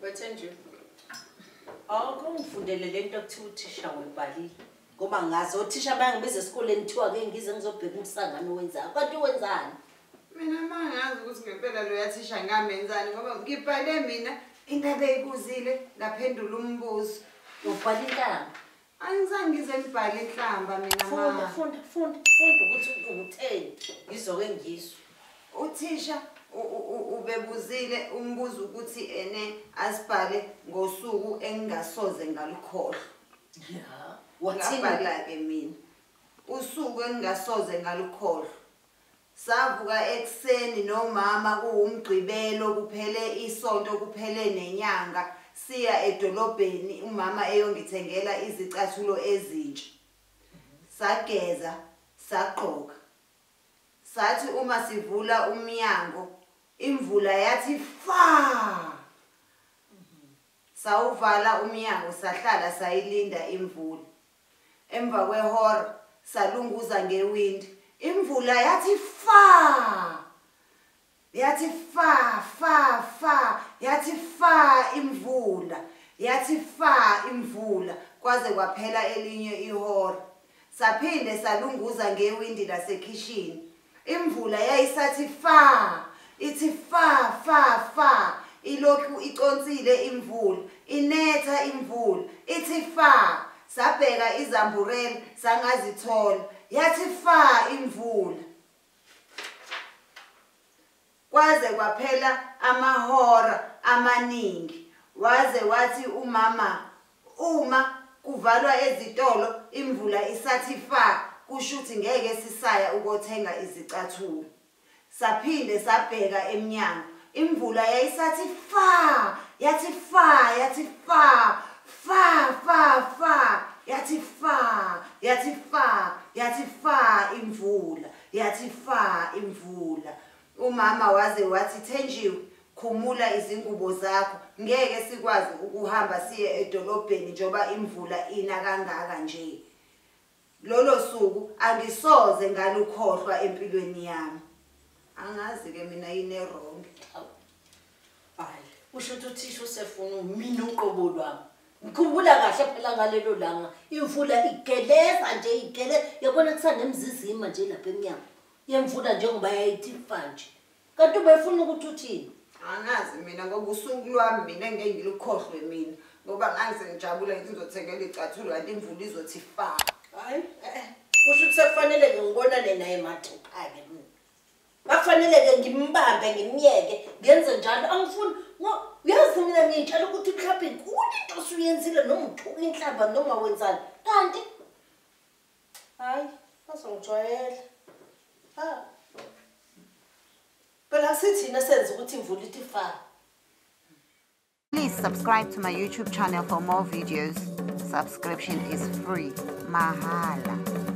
Wethenjiwe. Awukho ngifundele lento ekuthiwa uthisha uyibhalile. Ngoba ngazi othisha bayangibiza esikoleni kuthiwa ke ngize ngizobheka umsangano owenzayo. Kanti wenzani? Mina mangazi ukuthi ngempela lo yathisha ngamenzani ngoba ngibhale mina into abeyibuzile ngaphendula umbuzo. Ubhala inhlamba. Angizange ngize ngibhale inhlamba mina Funda, ma. funda, funda, funda ukuthi utheni. Ngizoke ngizwe. Uthisha ubebuzile umbuzo ukuthi ene asibhale ngosuku engingasoze ngalukhohlwa. Ya. Wathini? Ngabhala-ke mina usuku engingasoze ngalukhohlwa. Savuka ekuseni nomama kuwumgqibelo kuphele isonto kuphele nenyanga siya edolobheni umama eyongithengela izicathulo ezintsha. Sageza, sagqoka. Sathi uma sivula umnyango imvula yathi fa. Sawuvala umnyango sahlala sayilinda imvula. Emva kwehora salunguza ngewindi. Imvula yathi fa. Yathi fa fa fa, yathi fa imvula. Yathi fa imvula kwaze kwaphela elinye ihora. Saphinde salunguza ngewindi lasekhishini. Imvula yayisathi fa, ithi fa fa fa. Ilokhu iconsile imvula, inetha imvula, ithi fa. Sabheka izamburela sangazithola. Yathi fa imvula. Kwaze kwaphela amahora amaningi. Waze wathi umama uma kuvalwa ezitolo imvula isathi fa kusho ukuthi ngeke sisaya ukothenga izicathulo. Saphinde sabheka emnyango. Imvula yayisathi fa, yathi fa, yathi fa, fa fa fa, yathi fa, yathi fa, yathi fa imvula, yathi fa imvula. Umama waze wathi Thenjiwe khumula izingubo zakho ngeke sikwazi ukuhamba siye edolobheni njoba imvula ina kangaka nje. Lolo suku angisoze ngalukhohlwa empilweni yami. Angazi ke mina yini wrong. Hayi, usho ukuthi uthisha usefuna mina uqobo lwami. Ngikhumbula kahle phela ngalelo langa imvula igeleza nje igele yabona kusanemzizima nje lapha emnyango. Yemvula njengoba yayithi fa nje. Kanti ubefuna ukuthi uthini? Angazi mina ngoba usuku lwami mina ngeke ngilukhohlwe mina ngoba ngangise ngijabula ngithi ngizothengela icathulo kanti imvula izothi fa. Hayi, kusho ukuthi sekufanele ke ngibonane naye mathupha-ke mina. Bakufanele-ke ngimbambe ngimyeke ngenze njalo angifuni uyazi mina ngiyitshela ukuthi mhlawumbe inkulu into osuyenzile noma uthuka inhlamba noma wenzani kanti hayi bazongijwayela. Ha. Phela sithina senza ukuthi imvula ithi fa. Please subscribe to my YouTube channel for more videos. Subscription is free. Mahala.